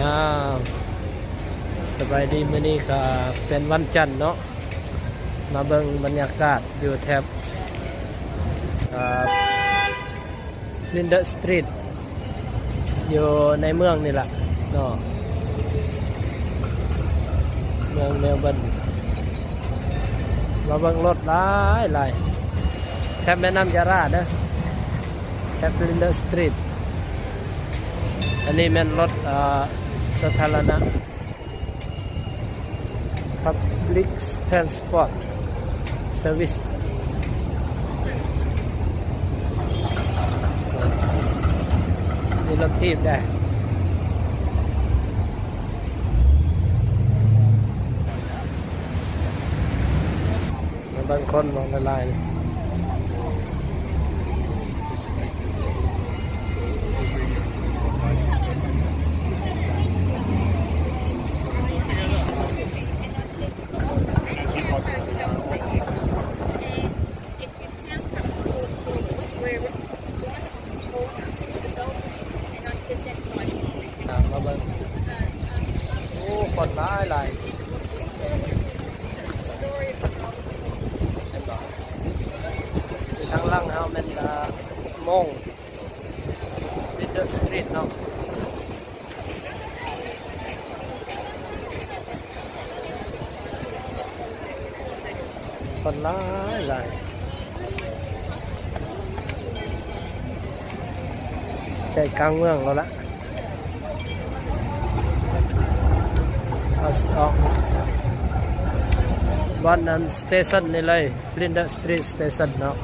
ອ້າວ ສະບາຍດີ ມື້ນີ້ກໍເປັນວັນຈັນເນາະ ມາເບິ່ງບັນຍາກາດຢູ່ແຖບ ເອີ Flinders Street ຢູ່ໃນເມືອງນີ້ລະເນາະ ເມືອງເມລເບີນ. ມາເບິ່ງລົດຫຼາຍໆ ແຖບແມ່ນ້ຳຢາລາເດີ ແຖບ Flinders Street. ອັນນີ້ແມ່ນລົດ ເອີ ສາທາລະນະ Public Transport Service ມີລົດຖີບແດ່ ເບິ່ງຄົນເບິ່ງຫຼາຍໆ. Now, ມາເບິ່ງ ໂອ້ ຄົນຫຼາຍໆ ເຫັນບໍ່? ຢູ່ທາງຫຼັງເຮົາແມ່ນ ເອີ ໂມງ Flinders Street ເນາະ. ຄົນຫຼາຍຫຼາຍ ໃຈກາງເມືອງແລ້ວລະ ເຮົາຊິອອກບ່ອນນັ້ນ ສະເຕຊັນນີ້ເລີຍ Flinders Street Station ເນາະ.